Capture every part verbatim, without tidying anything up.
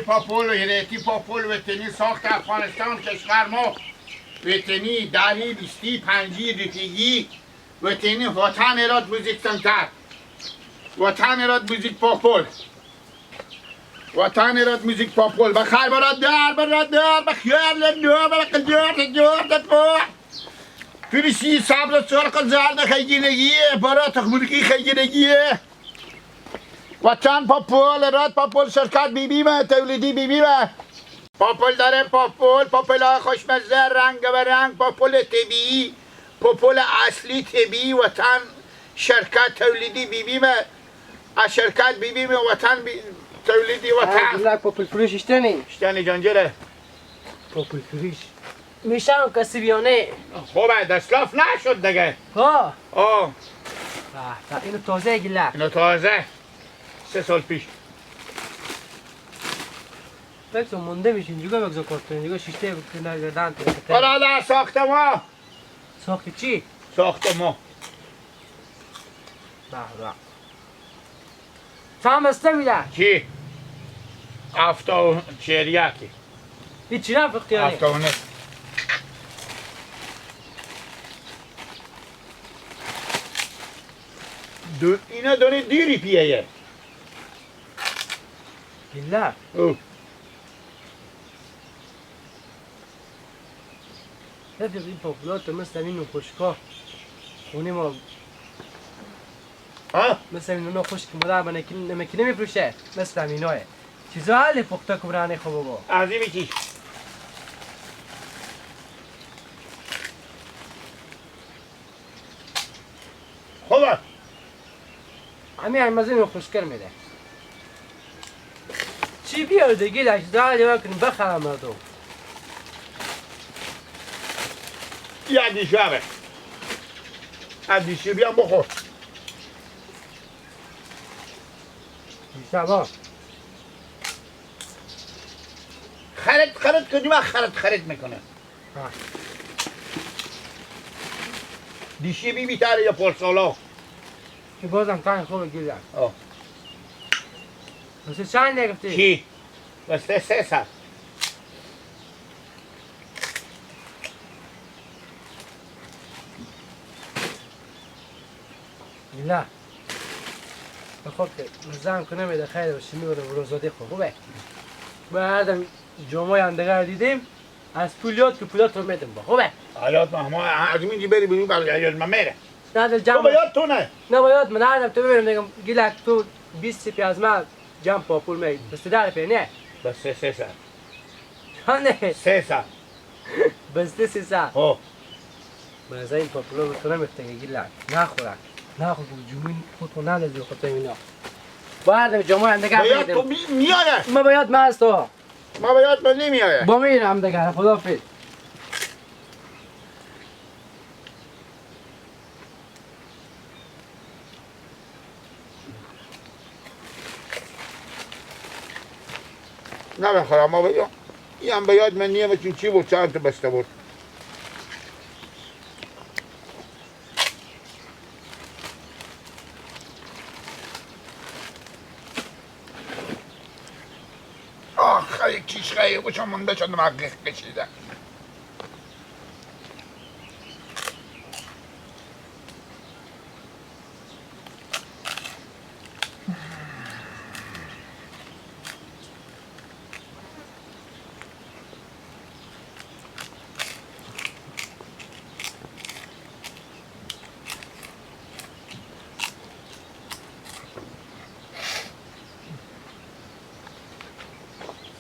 پاپول، هیرتی پاپول، وطنی ساخت افغانستان کشور ما، وطنی داری بیستی پنجی رفیگی، وطنی وطن اراد بزرگ سنتر، وطن اراد بزرگ پاپول، وطن اراد بزرگ پاپول، بخیر برات دار، برات دار، بخیر لدو، برق دار، دار، دار، دار. فریشی صبر سرخ زرد خیگینگی، برات خمرگی خیگینگی. وطن پاپول، رد پاپول، شرکت بی بی مه، تولیدی بی بی مه. پاپول داره پاپول، پاپول خوشمزه، رنگ به رنگ، پاپول طبیعی، پاپول اصلی طبیعی، وطن شرکت تولیدی بی بی مه، از شرکت بی بی مه، وطن بی-، تولیدی وطن. گیلک پاپول فروش اشتنی. اشتنی جنجره. پاپول فروش. می‌شم کسی بیانه. خوبه، دستلاف نشد دیگه. ها. آه. به، به، اینو تازه گیلک. اینو تازه. سه سال پیش. بگذار مونده می‌شه، اینجا بگذار کارتون، اینجا شیشته بکنه، گردن تو. حالا، حالا ساخت ما. ساخت چی؟ ساخت ما. به، به. چند بسته می‌ده؟ چی؟ هفتا و چهریکی. هیچی نه فقط یعنی. هفتا و نه. دو، اینا دونه دیری پیه یه. گیلک. او. رفیق، این پاپولات مثل این نخوشکا خونی ما. ها؟ مثل این نخوش که مادر به نمکی نمی‌فروشه. مثل همینایه. چیزا حل پخته که برانه خوب بابا. عظیمی چی؟ خوبه. همین هم از این خوشکر می‌ده. چی بیار دیگه، لش داری بکن، بخرم مردم. یا دیشبه. از دیشبی هم بخور. دیشب ها. خرید، خرید کنیم، خرید، خرید می‌کنه. ها. دیشی بی بیتره یا پارسالا. که بازم تای خوب گیرم. آه. مثل چند نگفتی؟ چی؟ بس سه ساعت. نه. خب که زن کنه می‌ده خیر و شیمی و روزادی خو. خوبه. من هر دم جمعه هم دیگه رو دیدیم. از پول یاد که پولا تو می‌دم با. خوبه. حالات ما، ما از اینجی بری بیرون، بر یاد ما میره. نه، دل جمع تو به یاد تو نه. نه، به یاد من هر دم تو ببینم می‌گم، گیلک تو بیست روپیه از من جمع پاپول می. بس تو ده روپیه نه. بس سه، سه ساعت. ها نه. سه ساعت. بس ده سه ساعت. هو. من از این پاپولا به تو نمی‌فتگه گیلک. نخورک. نخور که جمعین خود تو نلزی خود تو اینا. باید جمعه اندگه باید تو بی-، میاره. ما باید ما از تو. ما باید من نمیاره. با میرم دگه. خداحافظ. نه بخرم، ما بگم. این هم به یاد من نیه، چون چی بود، چند تا بسته بود. آخ، یک کیش خیلی بچم مونده چند مقیق کشیده.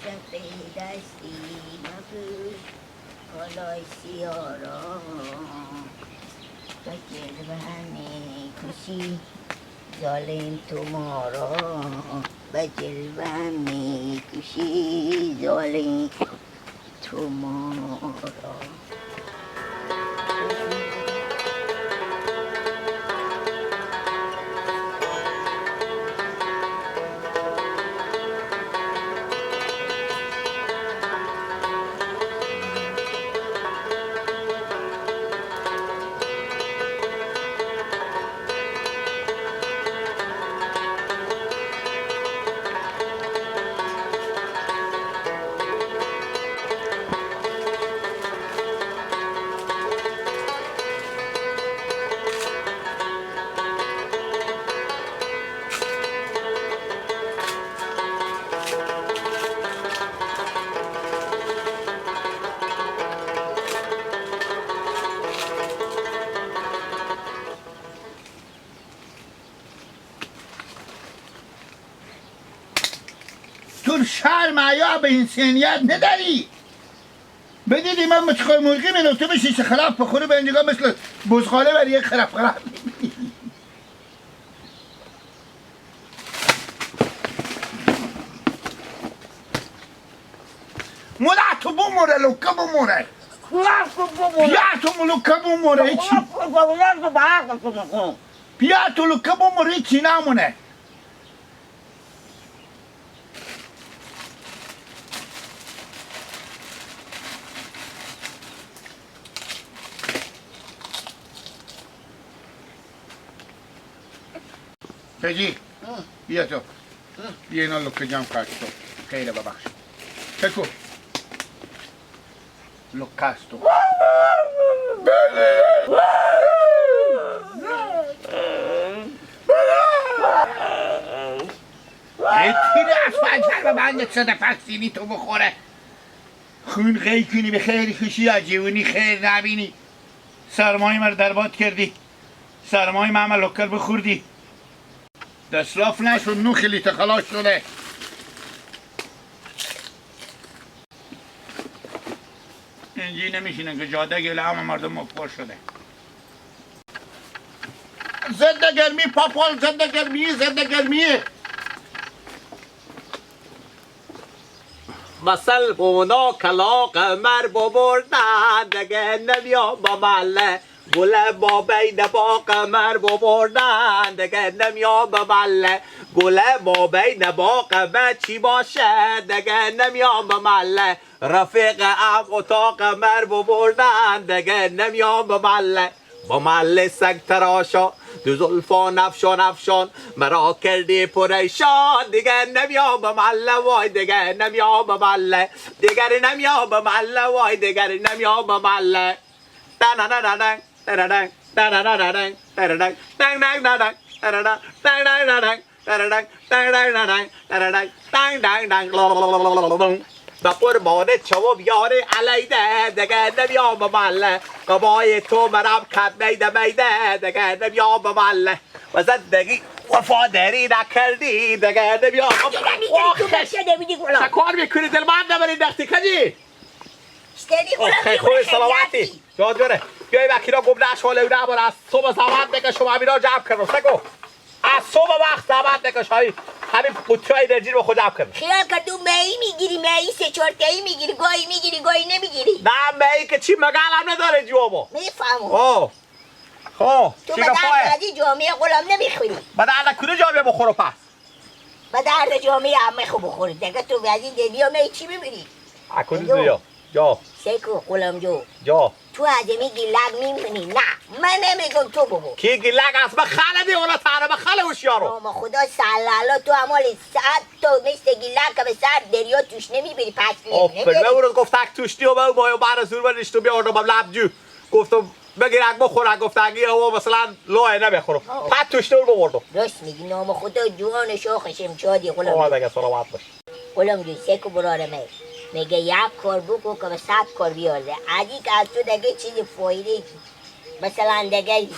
سپیدستی مپوش، کالای سیاه را، به جلوه می‌کشی ظالم تو ما را، به جلوه می‌کشی ظالم تو ما را. شرم حیا به انسانیت نداری؟ بدیدی من مچخور مرغی می‌رم، تو بشی چه خراب بخوری، به اینجا مثل بزغاله بری یک خراب خراب. مولا تو بمره، لوکه بمره. یا تو بمره. یا تو لوکه بمره، هیچی. یا تو بمره، هیچی نمونه. پجی، بیا تو. بیا اینا لوکه جمع کار تو. خیره ببخش. تکو. لوکه است تو. ای تیر اسفنجر به من یک صد فکسینی تو بخوره. خون غی کنی به خیر خوشی یا جیونی خیر نبینی. سرمای مر درباد کردی. سرمای مه همه لوکر بخوردی. دستلاف نشد، نو خیلی خلاص شده. اینجی نمیشینن که جاده گله همه مردم مفقور شده. ضد گرمی پاپال، ضد گرمی، ضد گرمی. مثل بونا کلاق مر ببردن، دگه نمیام به محله. گله با بین باغ مر ببردن، دگه نمیام به محله. گله با بین باغ مر چی باشه، دگه نمیام به محله. رفیق هم اتاق مر ببردن، دگه نمیام به محله. به محله سگ تراشا، دو زلفان افشان افشان، مرا کردی پریشان، دگه نمیام به محله، وای دگه نمیام به محله، دگر نمیام به محله، وای دگر نمیام به محله. دننننن، درنن، دننننن، درنن، دنگ دنگ دنگ، درنن، دنگ دنگ دنگ، درنن، دنگ دنگ دنگ، درنن، دنگ دنگ دنگ. به قربان چو و بیاره علیده، دگه نمیام به محله. قبای تو مرم کد میده میده، دگه نمیام به محله. و زندگی وفاداری نکردی، دگه نمیام به محله. تو بشه نمیدی گلم. چه کار می‌کنی؟ دل من نبری دختی کجی؟ اشتری خودم آخه می‌کنه خوبی، سلامتی. خیاطی. جا جوره. بیای وکیلا گم نشو، لو نبر، از صبح زحمت بکشم، همینا جمع کردم، سکو. از صبح وقت زحمت بکش، همی، همی قوطیای انرژی رو خود جمع کردم. خیال کردم مه‌ای می‌گیری، مه‌ای سه چهار تایی می‌گیری، گاهی می‌گیری، گاهی نمی‌گیری. نه، مه‌ای که چی، مگل هم نداره جوابا. می‌فهمم. آه. خب، تو چی به گفته؟ درد ازی جامعه غلام نمی‌خوری. به درد کونه جامعه بخوره پس؟ به درد جامعه عمه خو بخوری. دیگه تو به ازی دنیا می چی می‌بینی؟ اکونی انجو. دنیا. جا. سیکو غلام جو. جا. تو از می گیلک می‌مونی؟ نه، من نمی‌گم، تو بگو. کی گیلک است؟ به خاله دی، اونا تره به خاله هوشیارو. نام خدا سلالا، تو امالی ساعت تو مثل گیلک که به سر دریا توش نمی‌بری، پس آفرین. نمی‌بری. به اون گفت تک توش دیو، به او بایو بر زور بر نشتو بیا اونا به لب جو. گفتم بگیر اگه بخور، اگه گفت اگه او مثلاً لای نمیخورم. آه. پد توش دور ببردم. راست می‌گی، نام خدا جوان شاخ شمشادی غلام. آه، دیگه سلامت باش. غلام جون، سیکو برارمه. میگه یک کار بکن که به صد کار بیارده. ادی که از تو دیگه چیز فایده ای. مثلاً دیگه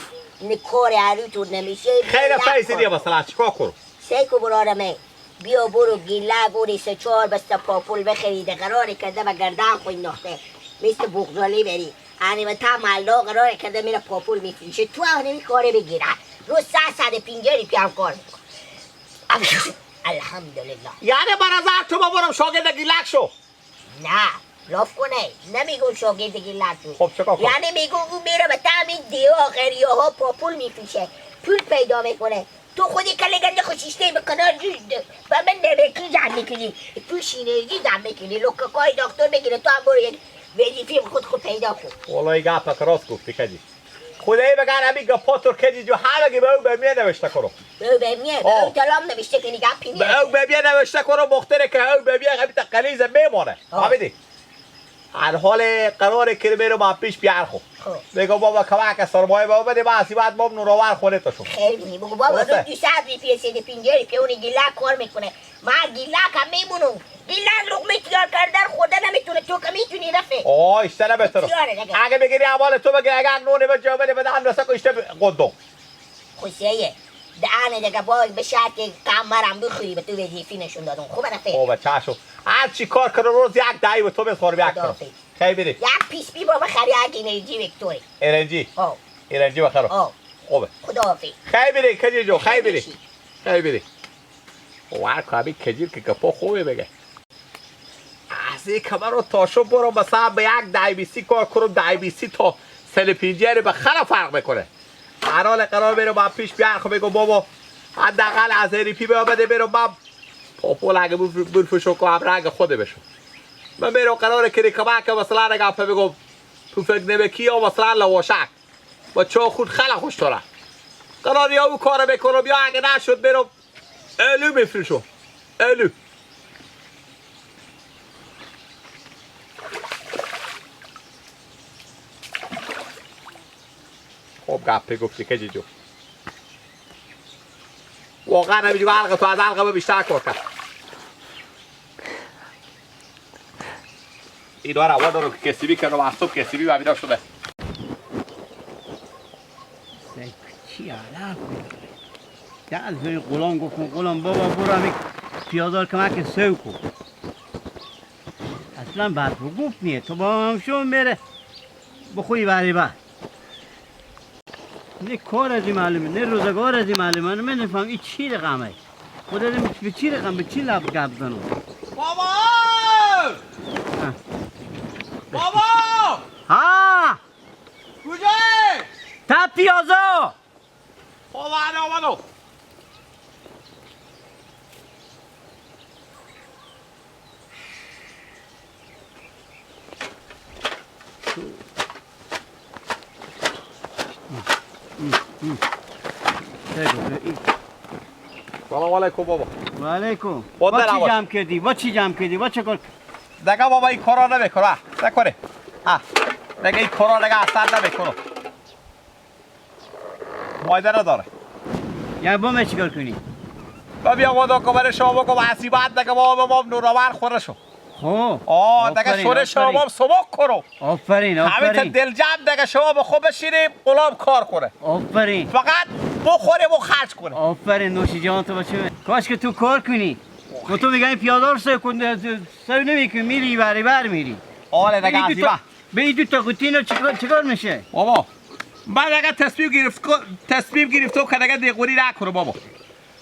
نه کار عروت و نمیشه. خیلی نه پیسه کار. دیگه مثلاً چیکار کنم؟ سیکو برارمه. بیا برو گیلک اوری سه چهار بسته پاپول بخری، ده قرار کرده به گردن خو انداخته. مثل بغزالی بری. انی و تا ملا قرار کرده میره پاپول میفروشه. تو هم نمی کاره بگیره. رو سه صد و پنجاه روپیه هم کار می‌کنه. الحمدلله. یعنی به نظر تو ببرم شاگرد گیلک شو؟ نه، لاف کنه. نمی‌گم شاگرد گیلک شو. خب، چیکار کنم؟ یعنی می‌گم او میره به تمام دیو آخریه ها پاپول می‌فروشه. پول پیدا می‌کنه. تو خودی کلی گنده خوشیشته به کنار جوش ده. و من نمکی جمع می‌کنی. تو شینگی جمع می‌کنی. لوککای دکتر بگیره. تو هم برو یک وظیفهٔ خود خود پیدا کن. والله گپ راست گفتی کجی. خدایی بگر همین گپا ترکه جی جو همه گی به او به میه نوشته کرو. به او به میه؟ به آه. او تلام نوشته کنی، گپی نیه. به او به میه نوشته کرو، مختره که او به میه همین تا قلیز میمانه. آه. فهمیدی؟ هر حال قرار کرده میرو با پیش بیار خو. خب. بگو بابا کمک سرمایه بابا بده، با اسی بعد باب نوراور خونه تو شو. خیر می‌بینی. بگو بابا درسته. دو صد روپیه، صد و پنجاه روپیه اونی گیلک کار می‌کنه. ما گیلک هم می‌مونم. گیلک لقمه تیار کردن خورده نمی‌تونه، تو که می‌تونی رفه. آه، اشتره بهتره. تیاره دیگه. اگه بگیری اول تو بگی، اگه نون به جا بده، بده هم رسه که اشته ب-، قدم. خوشیه. دهنه دگه وای، بشه که کمرم بخوری، به تو وظیفی نشون دادم. خوبه رفیق؟ خوبه، چشم. هر چی کار کنم روز یک دهی به تو بسپارم، یک خدا کنم. حافظ. خیلی بیری. یک پیس بی بابا خری، یک انرژی ویکتوری. انرژی؟ آه. انرژی بخرم. آه. خوبه. خدا حافظ. خیلی بیری، کجی جو، خیلی بیری. خیلی بیری. وای، کابی کجیر که گپا خوبه بگه. از این کمر و تاشو برو مثلا به یک دهی بیستی کار کنم، دهی بیستی تا سل پینجی یعنی به خیلی فرق می‌کنه. هر حال قرار می‌ره با پیش بیار، خب بگو بابا، حداقل از این پی بیا بده می‌رم من پاپول اگه بف-، بفروشم که هم رنگ خود بشم. من می‌رم قرار کنی که من که مثلا اگه اپه بگم پفک نمکی یا مثلا لواشک و چا خود خیلی خوش داره. قرار یا او کار می‌کنم یا اگه نشد می‌رم الو می‌فروشم. الو. خب گپه گفتی کجی جو. واقعا نمی‌شه حلق تو از حلق ما بیشتر کار کرد. اینا رو اول دارم که کسیبی کردم، از صبح کسیبی و بیدار شده. سگ چی علف می‌کنه؟ ده از این غلام گفتم، غلام بابا برو همین پیازار کمک سو کن. اصلاً بد و گفت نیه، تو با هم شو میره بخوی بری با. نه کار از این معلومه، نه روزگار از این معلومه، من نفهم این چی رقمه؟ خود از این به چی رقم، به چی لب گپ زنم؟ بابا! ها. بابا! ها! کجایی؟ تا پیازا! خب، آمدم، آمدم. سلام علیکم بابا. و علیکم. خود با چی نباش. جمع کردی؟ با چی جمع کردی؟ با چه کار؟ دگه بابا این کارا نمی‌کنه. نکنه. ها. دگه این کارا دگه اثر نمی‌کنه. فایده نداره. یعنی با من چیکار کنی؟ با بیا ما دو کمر شما بکن، عصیبت دگه بابا، ما هم نورآور خوره شو. خب. آه، دگه آفرین، شوره شما آفرین. هم سبک کرو. آفرین، همین تا آفرین. دل جمع دگه شما به خود بشینیم، غلام کار کنه. آفرین. فقط بخوره و خرج کنه. آفرین، نوش جان تو باشه. کاش که تو کار کنی. و تو می‌گی پیاده رو سر کن، سر نمی‌کنی، می‌ری بری بر می‌ری. آره دگه به این دو تا، عزیزه. به این دو تا قوطی اینا چیکار، چیکار می‌شه؟ بابا، من دگه تصمیم گرفت، تصمیم گرفتم که دگه دیغوری نکنم بابا.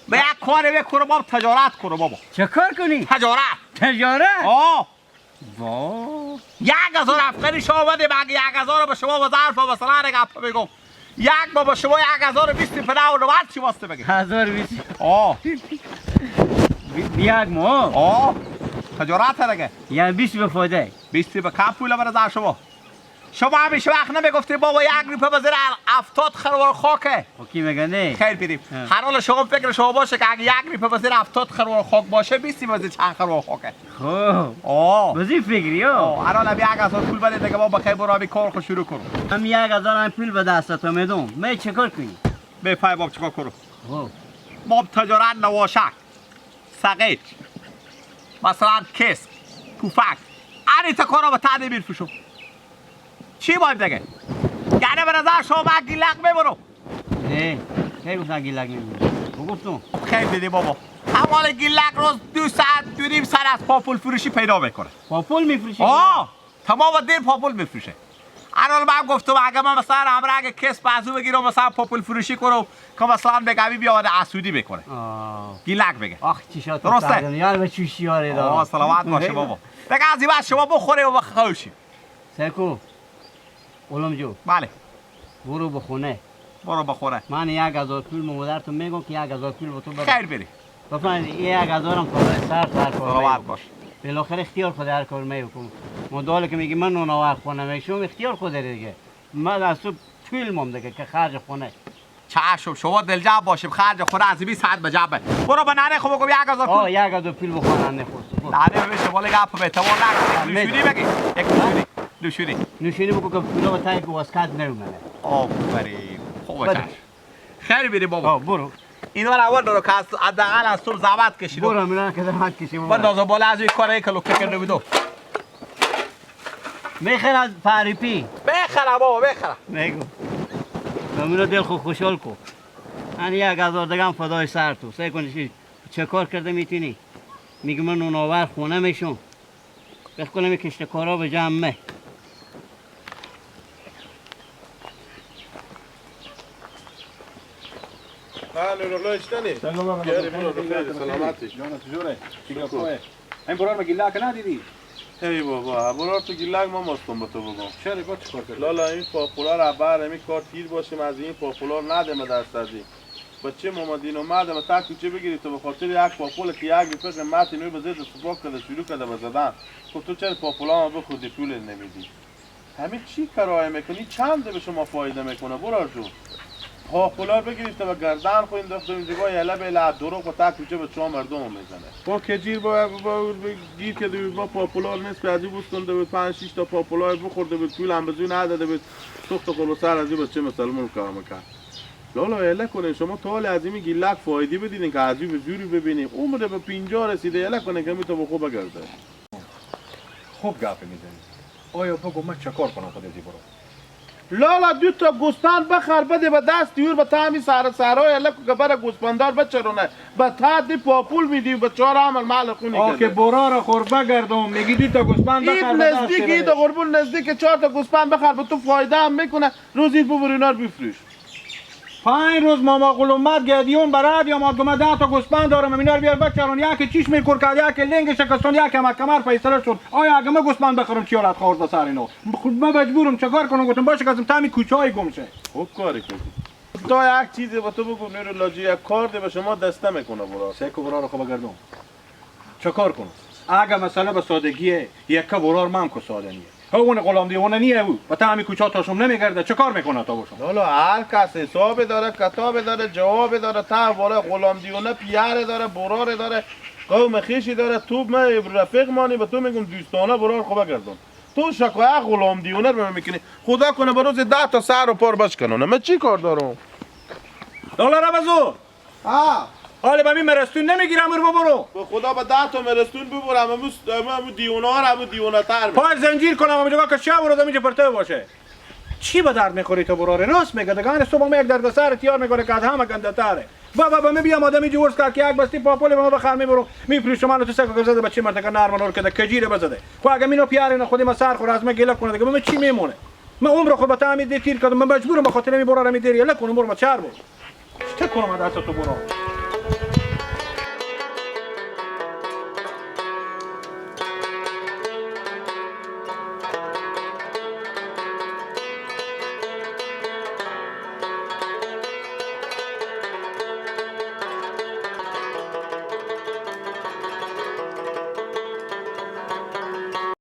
به یک کار بکنم بابا، تجارت کنم بابا. چه کار کنی؟ تجارت. تجارت؟ آه. وا. یک هزار افغانی شما بده، مگه یک هزار رو به شما به ظرف مثلاً اگه گپ بگم. یک با به شما یک هزار و بیست پناه و نود چی واسطه بگه؟ هزار و بیست. آه. بی-، بیاگ مو. آه. تجارت دگه. یعنی بیست به فایده. بیست به کم پول برای شما. شما همیشه وقت نمی‌گفتی بابا یک روپه به زیر هفتاد خروار خاکه. خب کی می‌گه نه؟ خیر بیدیم. ها. هر حال شما فکر شما باشه که اگه یک روپه به زیر هفتاد خروار خاک باشه، بیست به زیر چند خروار خاکه؟ خب. آه. بزی فکری ها. آه، هر حال هم یک هزار پول بده دگه بابا بخیر برو همین کار خود شروع کنم. هم یک هزار هم پول به دست تو می‌دم. می چه کار کنی؟ به پای باب چیکار کنم؟ خب. باب تجارت نواشک. سقیت، مثلاً کسک، پوفک، انی تا کارا به تعدی می‌فروشم. چی باید دگه؟ گنه به نظر شما من گیلک می‌برم؟ نه، کی گفتن گیلک می‌برم؟ بگفتم. خیلی دیدی بابا. همال گیلک روز دو ساعت، دو نیم ساعت از پاپول فروشی پیدا می‌کنه. پاپول می‌فروشی؟ آه! تمام دیر پاپول می‌فروشه. الان من گفتم اگه من مثلاً همراه اگه کس بازو بگیرم، مثلاً پاپول فروشی کنم که مثلاً بگوی بیاد اسودی بکنه. آه. گیلک بگه. آخ، چی شد درسته؟ یار به چوشی یاره دارم. آه، سلامت باشه بابا. دیگه از این بعد شما بخوره و بخوشی. سکو. غلام جو. بله. برو به خونه. برو به خونه. من یک هزار پول مادر تو می‌گم که یک هزار پول به تو بدم. خیر بری. بفهمی، یه یک هزار هم کارای سر، سر کار سلامت می‌گم. باش. بالاخره اختیار خود هر کار می‌کنم. ما داله که میگی من نونوار خونه میشم، اختیار خود داره دیگه. من از تو پول مام دیگه که خرج خونه. چشم، شما دلجمع باشیم، خرج خونه از بیست ساعت به جنبه. برو به ننه خو بگو یک هزار پول. آه، یک هزار پول بخور ننه خو. برو. ننه ببین شما لگه اپ به اعتبار نکن. یک نوشونی بگی. یک نوشونی. نوشونی. نوشونی بگو که پولا به تای که واسکت نمی‌منه. آفرین. خوبه بده. چشم. خیلی بیری بابا. آه، برو. اینا رو اول دارو که از حداقل از صبح زحمت کشید. برو، من که زحمت کشیم. بابا. بنداز بالا از این کاره که لوکه کرده بودو. می‌خر از فریپی. بخره بابا، بخره. می‌گو. همینو دل خو خوشحال کو. ان یک هزار دگم فدای سر تو. سه کن چی؟ چه کار کرده می‌تونی؟ میگه من نوناور خونه میشم. بخ کنم این کشت کارا به جمع مه. ها، نورالله اشتنی. سلام علیکم. بیاری برو، بخیر، سلامتی. جان، چجوره؟ چی گپه؟ این برار ما گیلک ندیدی؟ ای بابا، برار تو گیلک ما مستم به تو بگم. چرا، با چی کار کردی؟ لالا، این پاپولا را بر، این کار تیر باشه، من از این پاپولا رو ندم دست از این. بچه محمد اینو مردم تا کوچه بگیری تو، به خاطر یک پاپول که یک روپیه قیمت اینو به زیر سپاک کرده، شروع کرده به زدن. خب تو چرا پاپولا ما بخوردی، پول نمیدی؟ همین چی کرایه می‌کنی؟ چند به شما فایده می‌کنه برار جون؟ پاپولا بگیریفته و گردن خو انداخته اونجا، یله بیله دروغ و تا کوچه به چهار مردم می‌زنه. با کجیر با، با، با گیر کرده بود، با پاپولا نصف از این بستنده بود، پنج شش تا پاپولا بخورده بود، پول هم به زو نداده بود، سخت خور و سر از این بچه مسلمان کار می‌کرد. لالا، یله کنین، شما تا حال از این گیلک فایده بدینین که از این به زوری ببینین، عمر به پنجاه رسیده، یله کنین که می‌تونه به خوب بگرده. خوب گپ می‌زنی. آیا بگو من چه کار کنم خود ازی برو؟ لالا، دو تا گوسپند بخر، بده به دست یور، به تا همی سر سرای الک که بره گوسپندار بچرونه، به تا دی پاپول میدی و به چهار عمل مال خونی آه، که کرده. برار خور بگردم، میگی دو تا گوسپند این بخر، به دست نزدیک، این یور. قربون نزدیک، چهار تا گوسپند بخر، به تو فایده هم می‌کنه، روزی ببر اینا رو بفروش. پنج روز ماما غلومت گدیون برد یا ما گمه ده تا گوسپند دارم، اینا رو بیار بچرون، یکی چشم کور کرد، یکی لنگ شکستون، یکی هم کمر فیصله شد. آیا اگه من گوسپند بخرم چی حالت خورد به سر اینا؟ خود من مجبورم چه کار کنم؟ گفتم باشه که از این تمی کوچه های گم شه. خوب کاری کردی. تا یک چیزی به تو بگو، نور لاجی یک کار ده به شما دسته می‌کنه برار. سه کو برار خو بگردم. چه کار کنم؟ اگه مسئله به سادگیه، یکه برار من کو ساده نیه. هو اون غلام دیونه نیه او. و تا همی کوچه تاشم نمیگرده، چه کار می‌کنه تا باشم؟ لالا، هر کس حسابی داره، کتابی داره، جوابی داره. تا بالا غلام دیونه پیاری داره، براری داره، قوم خیشی داره. تو من رفیق مانی، به تو می‌گم دوستانه برار خو بگردون. تو شکایت غلام دیونه رو می‌کنی. خدا کنه به روز ده تا سر و پار بشکنونه. من چی کار دارم؟ لالا را بزو. ها. حالا به می مرستون نمیگیرم، برو ببرو. به خدا به ده تا مرستون ببرم، امو س-، امو، امو دیونه ها رو، امو دیونه تر ببرم. پای زنجیر کنم، همینجا که شب و روز همینجا پرته باشه. چی به درد می‌خوری تو براره؟ راست میگه، دگان صبح ما یک دردسر تیار می‌کنه که از همه گنده تره. بابا، به من بیام آدمی جو ورس کرد که یک بستی پاپول به ما بخر می‌برم، می‌فروشم، من تو سگ گزده بچه مرد که نرم نور کده، کجیره بزده. خو اگه مینو پیاره نه خودی ما سر خور از من گله کنه، دیگه به من چی میمونه؟ من عمر خود به تعمید دی تیر کردم، من مجبورم به خاطر می براره می دری، لکن عمر ما چهار بود. چه کنم از دست تو برو؟